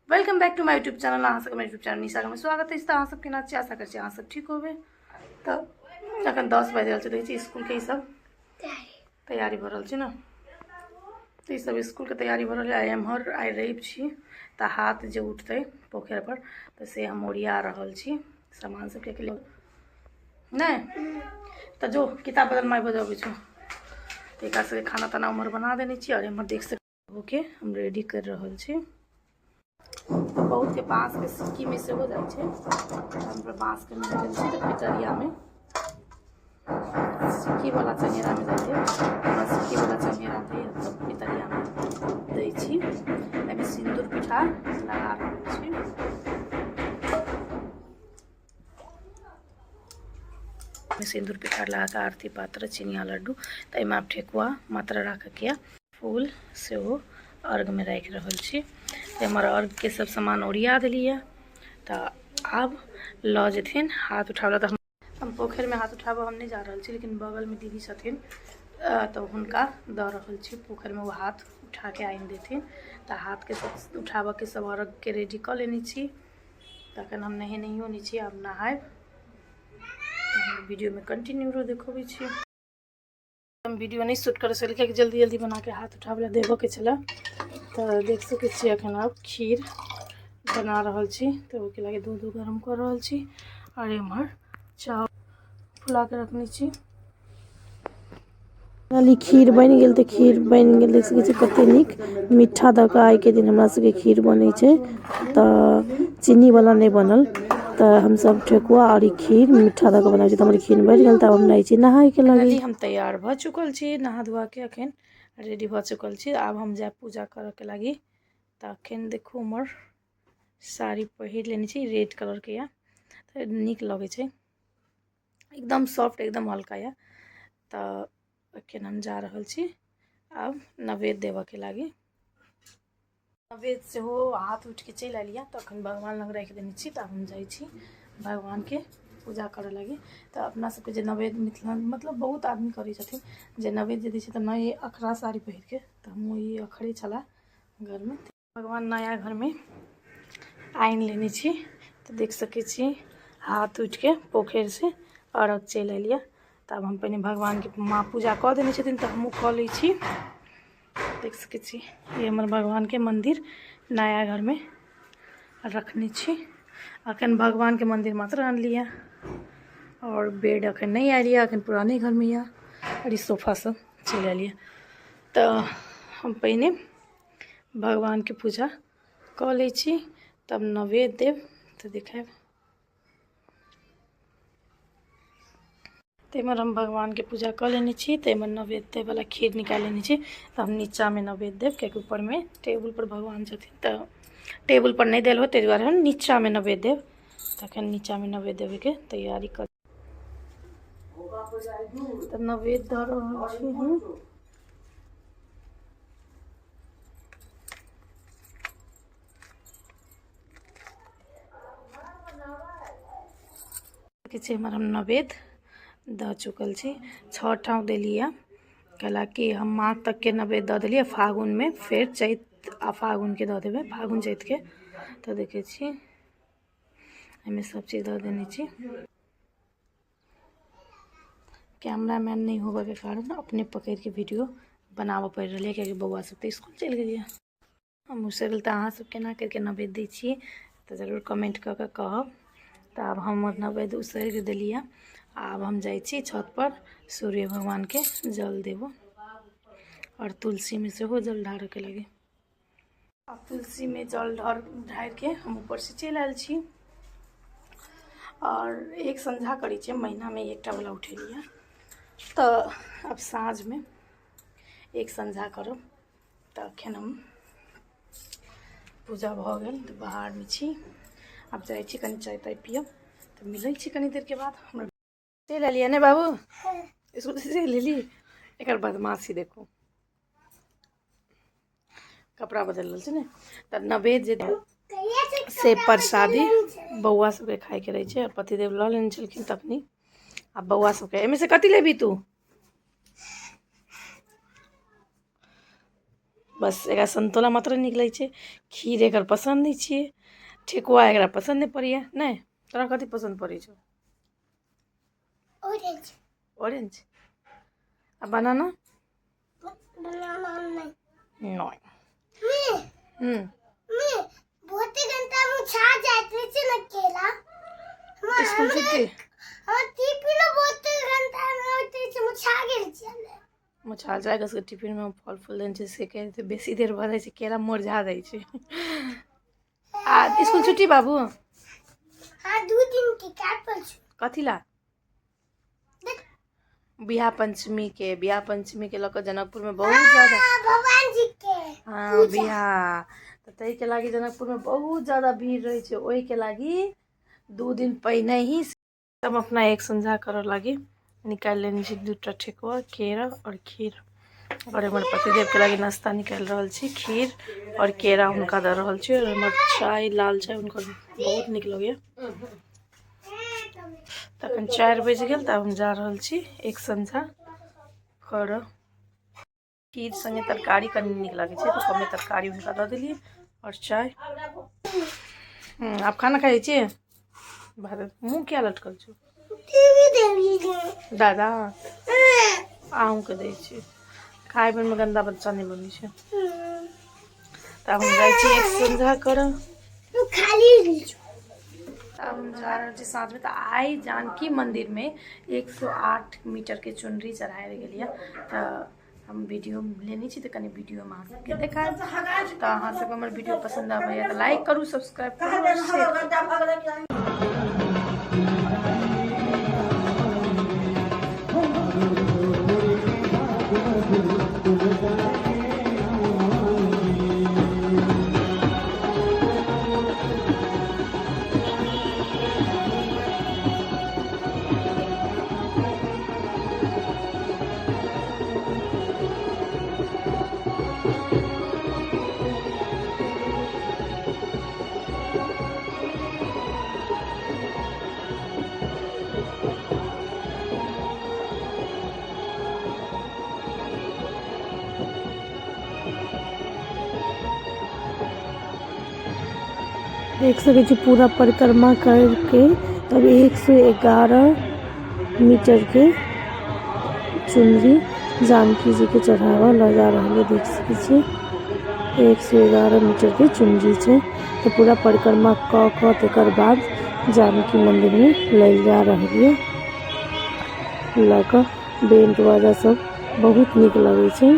Welcome back to my YouTube channel. अहाँ सबके YouTube channel निशा में स्वागत अछि। तऽ अहाँ सब केना छी? आशा करै छी अहाँ सब ठीक होबै। तऽ एखन 10 बाजि रहल छै, देखै छी स्कूलके ई सब तैयारी भऽ रहल छै ने, तऽ ई सब स्कूलके तैयारी भऽ रहल छै। आइ एम्हर आइ रवि छी, तऽ हाथ जे उठतै पोखरि पर, तऽ से हम ओरिया रहल छी सामान सबके लिए। नहि तऽ जो किताब बदल माय बजाबै छौ। तऽ एकरा सबके खाना ताना उम्हर बना देने छी आओर एम्हर देख सकै के हम रेडी कर रहल छी। तऽ बहुतके बाँसके सिक्कीमे सेहो जाइ छै, हम बाँसके नहि देने छी, तऽ पितरियामे सिक्कीवला चंगेरामे जाइ छै। हमरा सिक्कीवला चंगेरा दै, तऽ पितरियामे दै छी। एहिमे सिन्दूर पिठार लगा रहल छी। सिन्दूर पिठार लगा कऽ आरती पात्र, चिनिया लड्डू, तऽ एहिमे आब ठेकुआ मात्रा राखऽके यऽ, फूल सेहो अर्घमे राखि रहल छी। तऽ एम्हर अर्घके सब सामान ओरिया देलियै, तऽ आब लऽ जेथिन हाथ उठाबऽ। तऽ हम पोखरिमे हाथ उठाबऽ हम नहि जा रहल छी, लेकिन बगलमे दीदी छथिन, तऽ हुनका दऽ रहल छी। पोखरिमे ओ हाथ उठाके आनि देथिन। तऽ हाथके सब उठाबऽके सब अर्घके रेडी कऽ लेने छी। तखन हम नहेनैयो नहि छी, आब नहायब। वीडियोमे कंटिन्यू रहो, देखबै छी। हम वीडियो नहि शूट करै छलियै, कियाकि जल्दी जल्दी बनाके हाथ उठाबै लए देबऽके छलै। तऽ देख सकै छियै, एखन आब खीर बना रहल छी, तऽ ओहिके लागि दूध गरम कऽ रहल छी आओर एम्हर चाउर फुलाके रखने छी। फाइनली खीर बनि गेल। तऽ खीर बनि गेल, देख सकै छी कते नीक मीठा दऽ कऽ आइके दिन हमरा सबके खीर बनै छै। तऽ चीनीवला नहि बनल, तऽ हमसब ठेकुआ आओर ई खीर मीठा दऽ कऽ बनाबै छी। तऽ हमर खीर बनि गेल, तऽ आब हम जाइ छी नहायके लागि। फाइनली हम तैयार भऽ चुकल छी, नहा धोआके अखन रेडी भऽ चुकल छी। आब हम जायब पूजा करऽके लागि। तऽ अखन देखू, हमर साड़ी पहिर लेने छी, रेड कलरके यऽ, तऽ नीक लगै छै, एकदम सॉफ्ट, एकदम हल्का यऽ। तऽ अखन हम जा रहल छी आब नैवेद्य देबऽके लागि। नैवेद्य सेहो हाथ उठिके चलि आयल यऽ, तऽ अखन भगवान लग राखि देने छी। तऽ आब हम जाइ छी भगवानके पूजा करऽ लागि। तऽ अपना सबके जे नैवेद्य मिथिला मतलब बहुत आदमी करै छथिन, जे नैवेद्य जे दै छै तऽ नए अखरा साड़ी पहिरके, तऽ हमहूँ ई अखरे छलए घरमे। भगवान नया घरमे आनि लेने छी। तऽ देख सकै छी, हाथ उठिके पोखरिसँ अर्घ चलि आयल यऽ। तऽ आब हम पहिने भगवानके माँ पूजा कऽ देने छथिन, तऽ हमहूँ कऽ लै छी। देख सकै छी, ई हमर भगवानके मन्दिर नया घरमे रखने छी। अखन भगवानके मन्दिर मात्र आनलियै आओर बेड अखन नहि आयल यऽ, अखन पुराने घरमे यऽ, आओर ई सोफा सब चलि आयल यऽ। तऽ हम पहिने भगवानके पूजा कऽ लै छी, तब नैवेद्य देब, तऽ देखायब। तऽ एम्हर हम भगवानके पूजा कऽ लेने छी, तऽ एम्हर नैवेद्य दैवला खीर निकालि लेने छी। तऽ हम नीचाँमे नैवेद्य देब, कियाकि ऊपरमे टेबुलपर भगवान छथिन, तऽ टेबुलपर नहि देल होत, ताहि दुआरे हम नीचाँमे नैवेद्य देब। तखन नीचाँमे नैवेद्य देबैके तैयारी कर, तऽ नैवेद्य दऽ रहल छी हम। देखै छी, हमर हम नैवेद्य दऽ चुकल छी। 6 ठाम देलियै, कैलाकि हम माँ तकके नैवेद्य दऽ देलियै। फागुनमे फेर चैत आ फागुनके दऽ देबै, फागुन चैतके। तऽ देखै छी, एहिमे सब चीज दऽ देने छी। कैमरामैन नहि होबऽके कारण अपने पकड़िके वीडियो बनाबऽ पड़ि रहलै, कियाकि बौआ सब तऽ इसकुल चलि गेलियै। हम उसरि गेल। तऽ अहाँ सब केना करिके नैवेद्य दै छियै, तऽ जरूर कमेंट कऽ कऽ कहब। तऽ आब हमर नैवेद्य उसरि देलियै। आब हम जाइ छी छत पर सूर्य भगवानके जल देबो आओर तुलसीमे सेहो जल ढारऽके लागी। आब तुलसीमे जल ढारिके हम ऊपरसँ चलि आयल छी। आओर एक संझा करै छियै, महीनामे एकटा वाला उठेलियै, तऽ आब साँझमे एक संझा करब। तऽ अखन हम पूजा भऽ गेल, तऽ बाहरमे छी। आब जाइ छी कनि चाय ताय पियब, तऽ मिलै छी कनि देरके बाद। हमरा चलि एलियै ने बाबू, इसकुल से चलि एली। एकर बदमाशी देखू, कपड़ा बदलि रहल छै ने। तऽ नैवेद्य जे से प्रसादी बौआ सबके खायके रहै छै, पतिदेव लऽ लेने छलखिन तखनी। आ बौआ सबके एहिमे से कथी लेबही तू? बस एकरा समतोला मात्र नीक लगै छै। खीर एकर पसन्द नहि छियै, ठेकुआ एकरा पसन्द नहि पड़ैए। नहि, तोरा कथी पसन्द पड़ै छौ? ऑरेंज। ऑरेंज आ बनाना? बनाना नहीं। नहीं। मैं मैं बहुते घंटा मुझा जाइत रहै छै ने केला। स्कूल छुट्टी हमर टिफिनो बहुते घंटा मे होइत रहै छै, मुझा गेल छलै। मुछा जाय के टिफिनमे फल फूल देने छै, से कहै बेसी देर भऽ जाइ छै, केला मुरझा जाइ छै। आ स्कूल छुट्टी बाबू? हाँ, 2 दिन के काटल छै। कथी ला? बियाह पंचमी के, बियाह पंचमी के लऽ कऽ जनकपुरमे बहुत ज्यादा भगवान जी के। हाँ, बियाह तऽ ताहिके लागि जनकपुरमे बहुत ज्यादा भीड़ रहै छै, ओहिके लागि 2 दिन पहिने ही हम अपना एक संझा करऽ लागि निकालि लेने छी 2टा ठेकुआ, केरा आओर खीर। आओर हमर पतिदेवके लागि नाश्ता निकालि रहल छी, खीर आओर केरा हुनका दऽ रहल छी। आओर हमर चाय, लाल चाय हुनकर बहुत नीक लगैए। तखन 4 बजि गेल, तऽ हम जा रहल छी एक संझा करऽ। खीर संगे तरकारी कनि नीक लगै छै, तऽ कमे तरकारी हुनका दऽ देलियै आओर चाय। आब खाना खाइ छियै? मुँह किया लटकल छौ? दादा अहूँके दै छी। खाय बेरमे गन्दा बच्चा नहि बनै छै। तऽ आब हम जाइ छी एक संझा करऽ। खाली आब हम जा रहल छी साँझमे। तऽ आइ जानकी मन्दिरमे 108 मीटरके चुनरी चढ़ायल गेल यऽ, तऽ हम वीडियो लेने छी, तऽ कनि वीडियो हम अहाँ सबके देखायब। तऽ अहाँ सबके हमर वीडियो पसन्द आबैए तऽ लाइक करू, सब्सक्राइब करू आओर शेयर करू। देख सकै छी पूरा परिक्रमा करके तब 111 मीटर के चुनरी जानकी जी के चढ़ावा लऽ जा रहल है। देख सकै छी 111 मीटर के चुनरी छै, तऽ पूरा परिक्रमा कऽ कऽ तकर बाद जानकी मंदिर में लेल जा रहल ये। लऽ कऽ बैंड बाजा सब बहुत नीक लगै छै।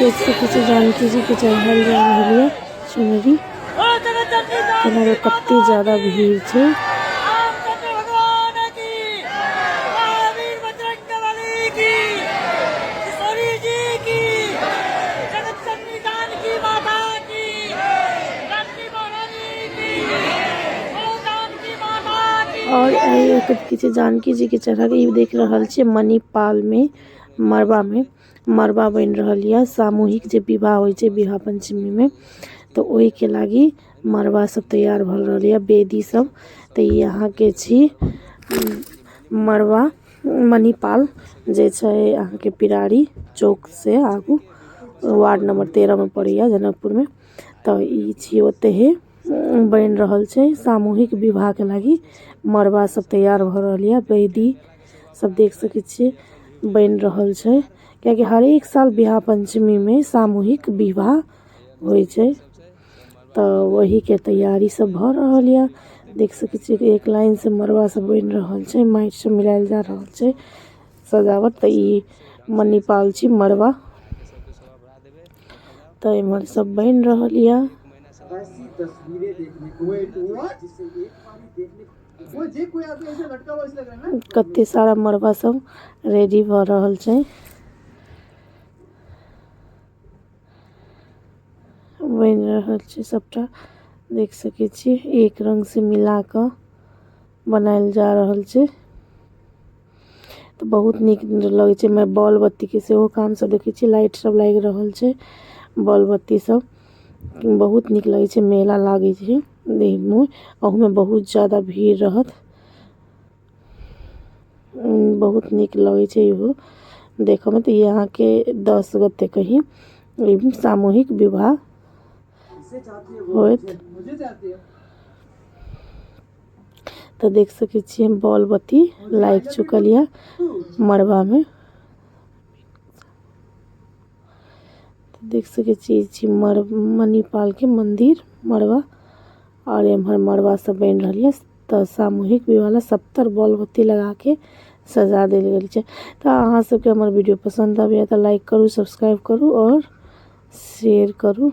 देख सकै छी जानकी जी के चढ़ायल जा रहल ये चुनरी। केना कते ज्यादा भीड़ छै। और कथी छै जानकी जी के चढ़ा के ई देख रहल छी मणिपाल में मड़बा में मड़बा बनि रहल यऽ। सामूहिक जे विवाह होइ छै विवाह पंचमी में, तऽ ओहिके लागि मड़बा सब तैयार भऽ रहल यऽ, वेदी सब। तऽ ई अहाँके छी मड़बा मणिपाल जे छै अहाँके पिरारी चौक से आगू वार्ड नंबर 13 में पड़ैया जनकपुर में। तऽ ई छी ओतहे बनि रहल छै सामूहिक विवाहके लागि। मड़बा सब तैयार भऽ रहल यऽ, वेदी सब देख सकै छियै बनि रहल छै, कियाकि हरेक साल विवाह पंचमीमे सामूहिक विवाह होइ छै, तऽ वहीके तैयारी सब भऽ रहल यऽ। देख सकै छियै कि एक लाइन से मड़बा सब बनि रहल छै, माटि सब मिलायल जा रहल छै सजावट। तऽ ई मणिपाल छी मड़बा, तऽ इम्हर सब बनि रहल यऽ। कते सारा मड़बा सब रेडी भऽ रहल छै, बनि रहल छै सबटा। देख सकै छी एक रंग से मिला कऽ बनायल जा रहल छै, तऽ बहुत नीक लगै छै। एहिमे बॉल बत्तीके सेहो काम सब देखै छियै, लाइट सब लागि रहल छै, बॉल बत्ती सब बहुत नीक लगै छै। मेला लागै छै देखमे, अहूमे बहुत ज्यादा भीड़ रहत, बहुत नीक लगै छै इहो देखऽमे। तऽ ई अहाँके 10 गते कही ई सामूहिक विवाह होयत। तऽ देख सकै छियै बॉल बत्ती लागि चुकल यऽ मड़बामे। देख सकै छियै ई छी मणिपालके मंदिर मड़बा, और एम्हर मड़बा सब बनि रहल यऽ। तऽ सामूहिक विवाह ला 70 बॉल बत्ती लगा के सजा देल गेल छै। तऽ अहाँ सबके हमर वीडियो पसन्द आबैया तऽ लाइक करू, सब्सक्राइब करू और शेयर करू।